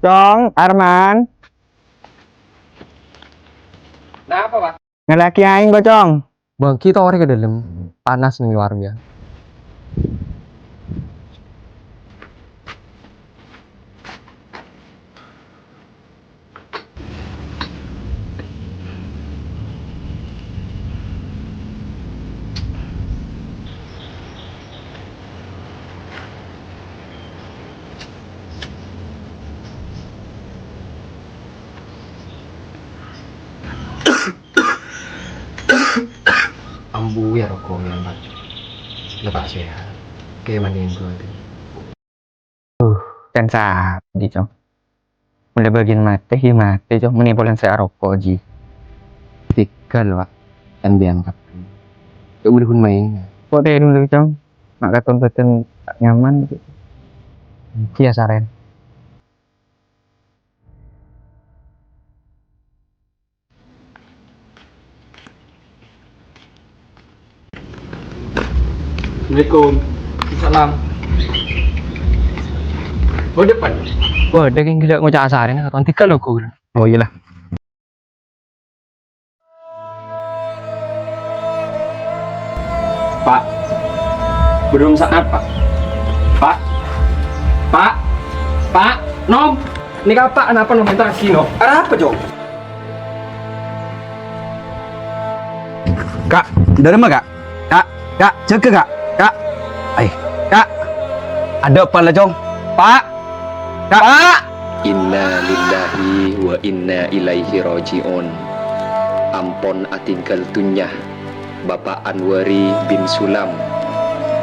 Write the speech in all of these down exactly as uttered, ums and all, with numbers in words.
Cong, Arman. Napa, Pak? Ngellèyaghi aèng, Cong. Bângkè torè ka dâlem, panas neng lowar, yâ. Ambu yâ roko yâ, Pak. Lepas sehat. Oke, mending gue. Uh, kan sabbhi, Cong. Mon la bâgiyân matè, yâ matè, Cong. Mennèng polana sè aroko, jhi. Tèghâl, Pak. Kan bi'en, Pak. Yâ, ulun maèn. Kok tèdung, Cong? Ma' katon bâdân ta' nyaman, jhi. Iyâ, sarèn. Assalamualaikum. Salam. Oh, depan. Wah, daging gila ngoca' asarèn, katon tiga logo. Oh, iyalah. Pak, belum saat, Pak. Pak, Pak, Pak, Nom. Ini Pak, kenapa Nom? Minta lagi, Nom. Arapa, Cong? Kak, dâremma, Kak? Kak, Kak, jâgâ, Kak. Kak. Ai, Kak. Adâ' apa la, Cong? Pak. Kak. Pak. Inna lillahi wa inna ilaihi raji'un. Ampon atinggal dunnya, Bapak Anwari bin Sulam.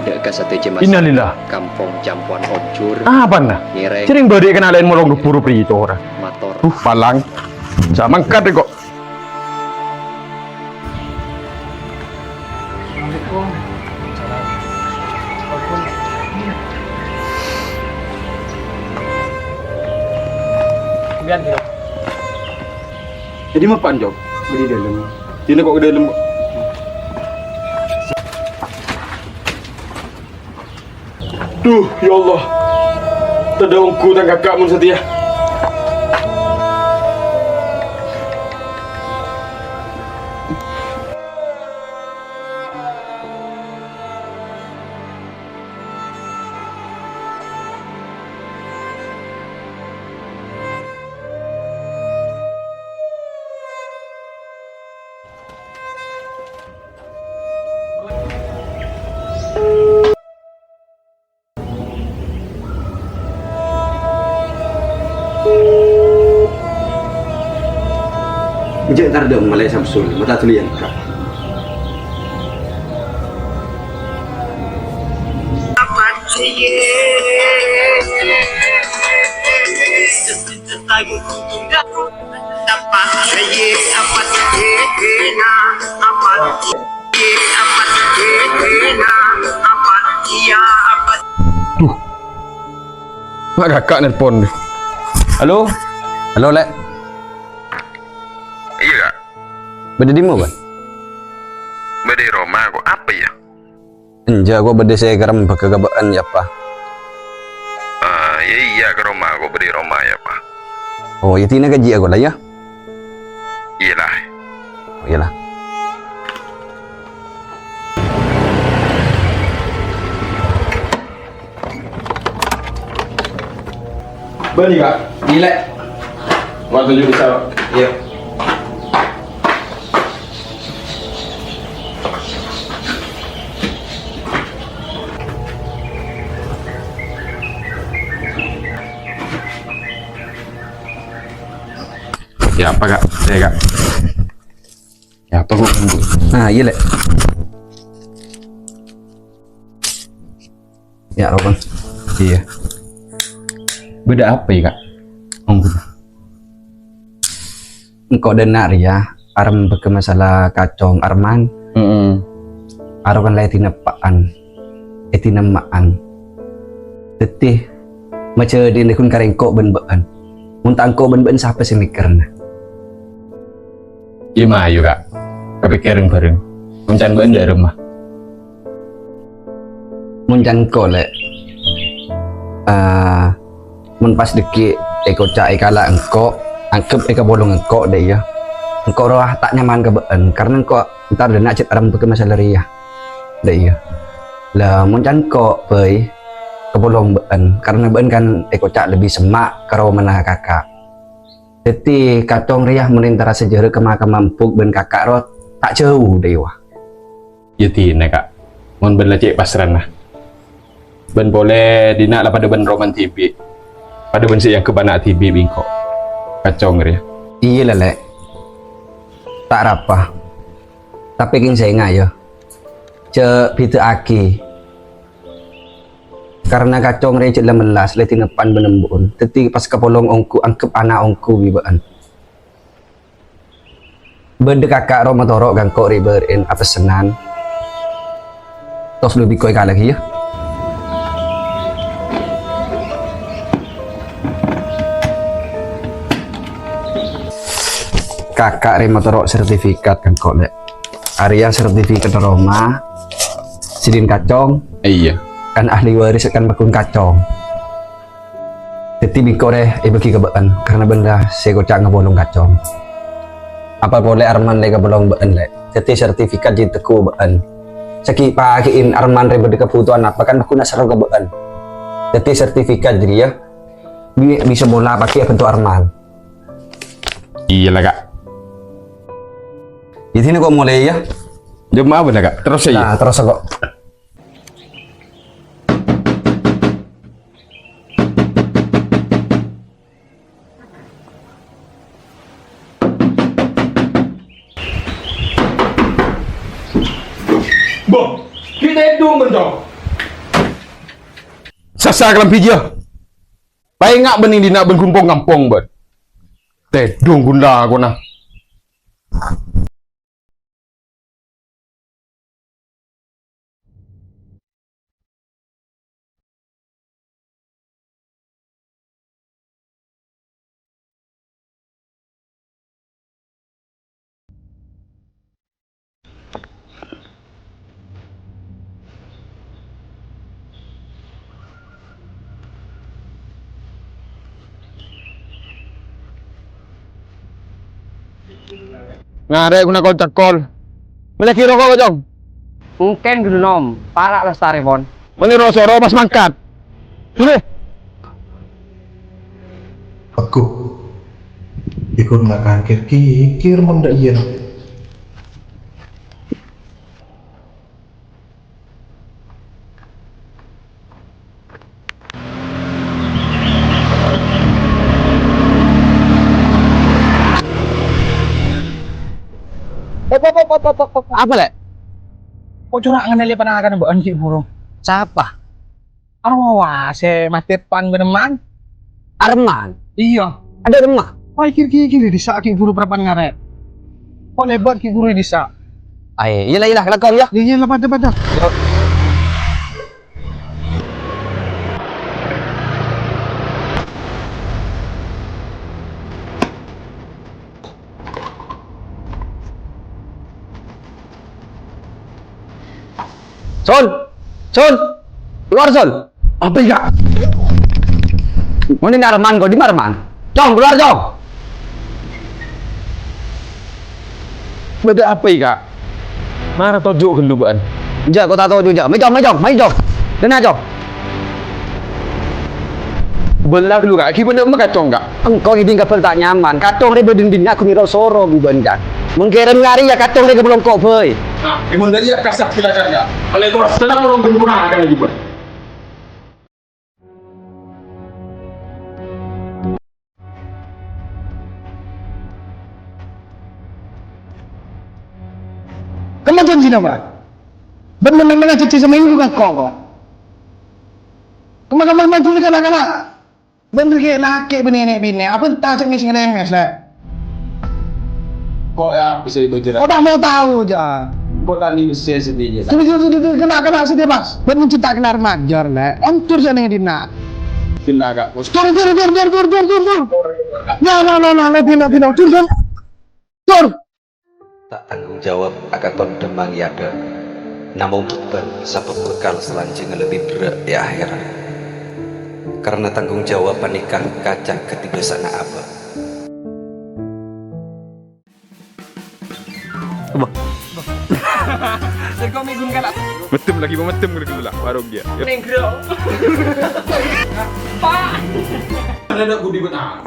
Dâ' ka sadhâjâ masyarakat Innalillah. Kampong Campoan Onjur. Apana? Ngèrèng. Jhâreng bâdâ è kanalèn molong buru prito ora. Mator. Uh, palang. Samangkat kok. Assalamualaikum. Sampeyan, Bro. Jadi, mapan, Jok? Di dalam. Sini kok ke dalam, kok. Duh, ya Allah. Tadâ' ongghu tang kaka' mon satèya. Enjâ' entar dâ' malè Samsul, mata tulian, Kak. Duh. Ma' kaka' nelpon. Halo? Halo, Lè'. Iyâ, Kak. Bâdâ dimma, Bân? Bâdâ è roma, kok apa, yâ? Enjâ', kok bâdâ sè èkarembhâghâ ka bâ'ân, yâ, Pa? Ah, iyâ, iyâ, ka roma, kok bâdâ è roma, yâ, Pa. Oh, iyâ, dinah kajiyâ, kok, la, yâ? Iyâ, la. Oh, iyâ, la. Bânnè, Kak. Iyâ, Lè'. Mau tunjuk bisa, Pak? Iyâ. Yâ, apa, Kak? Iyâ, Kak. Yâ, apa, kok? Nah, iyâ, Lè'. Yâ, Roman. Iyâ. Bâdâ apa, yâ, Kak? Oh, bâdâ. Engko' dâ' enna' rèya arembhâghâ masalah ka Cong Arman. Heeh. Aro kan la èdinna eppa'an, èdinna emma'an. Dhâddhi, majâdhi'na ghun ka rèngko' bân bâ'ân. Mon ta' engko' bân bâ'ân, sapa sè mèkkèrana? Iyâ, mayu, Kak. Kapèkkèr bhâreng. Mon can bâ'ân dâ' remma? Mon can engko', Lè'. Ah, mon pas dhâggi' èkoca' èkala' engko', angghep èkapolong engko', dâ' iyâ. Engko' rowa ta' nyaman ka bâ'ân, karna engko' entar dâ' enna' cè' arembhâghâ masalah rèya, dâ' iyâ. La, mon can engko', bhâi, kapolong bâ'ân, karna bâ'ân kan èkoca' lebbi semma' ka romana kaka'. Dhâddhi, kacong rèya mon èntara sajhârâ ka makamma embu' bân kaka' rowa ta' jhâu, dâ' iyâ. Yâ dinah, Ka'. Mon bâ'ân la cè' pasrana. Bâ'ân polè dinna' la padâ bân romana dhibi'. Padâ bân sè èangghep ana' dhibi' bi' engko'. Kacong rèya. Iyâ la, Lè'. Ta' arapa. Tapè kèng sènga', yâ. Jhâ' bhidhâ'aghi. Karna kacong rèya jhâ' la mellas, la èdingebbhân bân embu'en. Dhâddhi pas kapolong ongghu, angghep ana' ongghu bi' bâ'ân. Bâdâ kaka' rowa matoro' ka engko' rè' bâri'ân apessenan. Tos lu biko èkala' ghi, yâ. Kaka' rè' matoro' sertifikat ka engko', Lè'. Arèya sertifikat roma, sidin kacong. Iyâ. Kan ahli waris kan pagghun kacong. Dhâddhi bi' engko' rè èbâghi ka bâ'ân, karna bâ'ân la sè èkoca' ngapolong kacong. Apa polè Arman la èkapolong bâ'ân, Lè'. Dhâddhi sertifikat jiyâ ètegghu bâ'ân. Saghi' paghi'in Arman rè bâdâ kabhutowan apa kan pagghun aserro ka bâ'ân. Dhâddhi sertifikat jârèya bi-, bisa mola paghi' abhânto Arman. Iyâ la, Ka'. Yâ dinah ko' molè, yâ. Jhâ' maaf la, Ka'. Terros, yâ. Nah, terros ko'. Bâh, ghi' tèdung, Bendong. Sassa kalambhi jiyâ. Paènga' bânnè dinna' bân ghun pong-ngampong, bâ'ân. Tèdung ghun lakona. Ngarè' ghuna kol-cakol. Mellèaghi roko', Kocong. Mungkin ghun nom, para' lastarèpon. Mènèro soro pas mangkat. Sini. Aku. Ikut nak kangkir kikir mon ndak iya. Apa, Lè'? Kok cora' ngenali panangakan mbok anji' burung? Sapa? Arowa sè matè pan bârâmman. Arman? Iyâ. Ada Arman? Wah, kir-kir dissa' ghi' buru parappa'na ngarè'. Kok lèbât ghi' buru dissa'. Ayo, iyâ la, iyâ la, lakon yâ. Iyâ, iyâ la, padâ, padâ. Son! Son! Keluar, Son! Apa, Kak? Mon ini Arman, kok di Arman? Cong, keluar, Cong! Bâdâ apa, Kak? Mara toju' ghâllu bâ'ân. Jâ, kok ta' toju', jâ. Mai, Cong, mai, Cong, mai, Cong. Dâna, Cong. Bella ghâllu, Kak. Ghibâ ma' kacong, Kak? Engko' ngèdhing kabhâr ta' nyaman. Kacong rè bâdâ dinna' ghun èro-soro bi' bâ'ân, Cong. Mon kèrèm ngarè' yâ kacong rè ghâllu engko', bhâi. Nah, mon dhâri yâ kasar silakan, Kak. Waalaikumsalam warahmatullahi wabarakatuh. Kemma janjina, Pak? Bân neng-neng janji samènggu ka engko', kok. Kemma-kemma maju kala-kala. Bân rèya lakè' bân nè'-binè', apa enta' sè ngès-ngès, Lè'? Kok ya bisa dibaca? Kok ta' mau tao, jâ. Kok tadi usia sedih, ya? Sudah, sudah, sudah, kena, kena sedih, Pak. Bân cinta kena remaja, Lè'. Ontur sè neng dinna'. Dinna', Kak. Tur, tur, tur. Ya, la, la, la, la, dinna', dinna', tur, tur. Tur. Ta' tanggung jawab akaton dhâmmang è adâ', namong bhâbhân sabâb bhâkal salanjhângnga lebbi berrâ' è ahèrat. Karena tanggung jawab panèka kaca katibasana Abah. Apa? Sego migun kalak. Metem lagi metem gitu lah warung dia. Ya. Nenggro. Pak. Ada budi benar.